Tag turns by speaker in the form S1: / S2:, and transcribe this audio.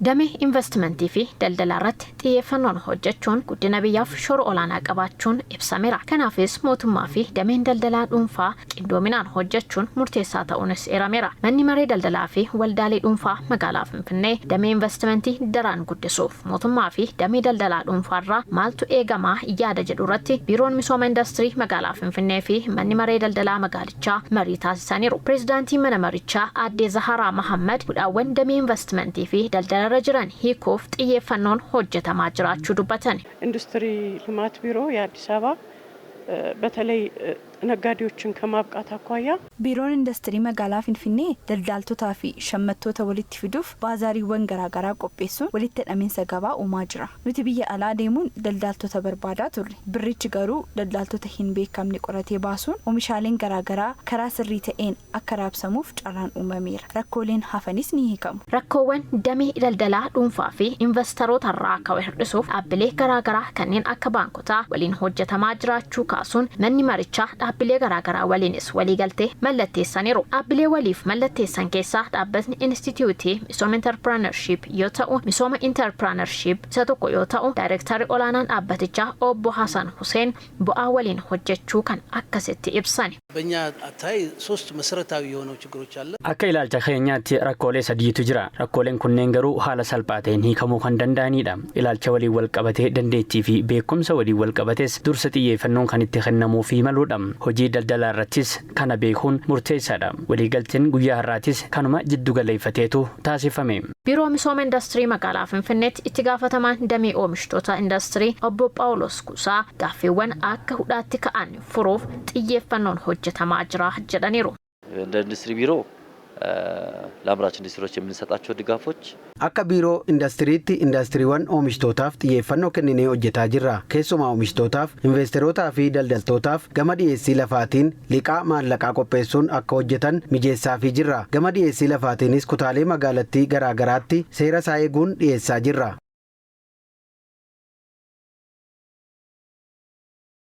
S1: Damee investimentii fi daldalaa irratti xiyyeeffannoon hojjechuun guddina biyyaaf shoora olaanaa qabaachuun ibsameera. Kanaafis mootummaa fi dameen daldalaa dhuunfaa qindoominaan hojjechuun murteessaa ta'uunis eerameera. Manni maree daldalaa fi waldaalee dhuunfaa magaalaa Finfinnee damee investimentii daraan guddisuuf mootummaa fi damee daldalaa dhuunfaarraa maaltu eegamaa yaada jedhu irratti biiroon misooma industirii magaalaa Finfinnee fi manni maree daldalaa magaalichaa marii taasisaniiru. Pireezidaantiin mana marichaa aadde Zaharaa Mahammad hudhaawwan damee investimentii fi daldala irra jiran hiikuuf xiyyeeffannoon hojjetamaa jiraachuu dubbatan.
S2: ኢንዱስትሪ ልማት ቢሮ የአዲስ አበባ በተለይ ነጋዴዎችን ከማብቃት አኳያ
S3: Biiroon Indastirii magaalaa Finfinnee daldaltootaa fi shammattoota walitti fiduuf baazaariiwwan garaagaraa qopheessuun walitti hidhamiinsa gabaa uumaa jira. Nuti biyya alaa deemuun daldaltoota barbaadaa turre. Birrichi garuu daldaltoota hin beekamne qoratee baasuun oomishaaleen garaagaraa karaa sirrii ta'een akka raabsamuuf carraan uumameera. Rakkooleen hafanis ni hiikamu.
S1: Rakkoowwan damee daldalaa dhuunfaa fi investaroota irraa ka'u hir'isuuf dhaabbilee garaagaraa kanneen akka baankotaa waliin hojjetamaa jiraachuu kaasuun manni marichaa dhaabbilee garaagaraa waliinis waliigaltee mallatteessaniiru. Dhaabbilee waliif mallatteessan keessaa dhaabbatni Inistituutii misooma intarpiraanershiip yoo ta'u, misooma intarpiraanershiip isa tokko yoo ta'u, daayirektarri olaanaan dhaabbatichaa obbo Hasan Huseen bu'aa waliin hojjechuu kan akkasitti ibsan.
S4: በእኛ አታይ ሶስት መሰረታዊ የሆነው ችግሮች አለ።
S5: Akka ilaalcha keenyaatti rakkoolee sadiitu jira. Rakkooleen kunneen garuu haala salphaa ta'een hiikamuu kan danda'anidha. Ilaalcha waliin wal qabatee, dandeettii fi beekumsa waliin wal qabates dursa xiyyeeffannoon kan itti kennamuu fi maluudha. Hojii daldalaa irrattis kana beekuun murteessaadha. Waliigalteen guyyaa har'aatis kanuma jiddu galeeffateetu taasifame.
S1: Biiroo misooma industirii magaalaa Finfinneetti itti gaafatamaan damee oomishtoota industirii obbo Phaawulos Kuusaa gaaffiiwwan akka hudhaatti ka'an furuuf xiyyeeffannoon hojjetamaa jira jedhaniiru.
S6: እንደ ኢንዱስትሪ ቢሮ ለአምራች ኢንዱስትሪዎች የምንሰጣቸው ድጋፎች
S7: Akka biiroo indastiriitti indastiriiwwan oomishtootaaf xiyyeeffannoo kenninee hojjetaa jirra. Keessumaa oomishtootaaf, investeerotaa fi daldaltootaaf gama dhiyeessii lafaatiin liqaa maallaqaa qopheessuun akka hojjetan mijeessaafii jirra. Gama dhiyeessii lafaatiinis kutaalee magaalattii garaa garaatti seera isaa eeguun dhiyeessaa jirra.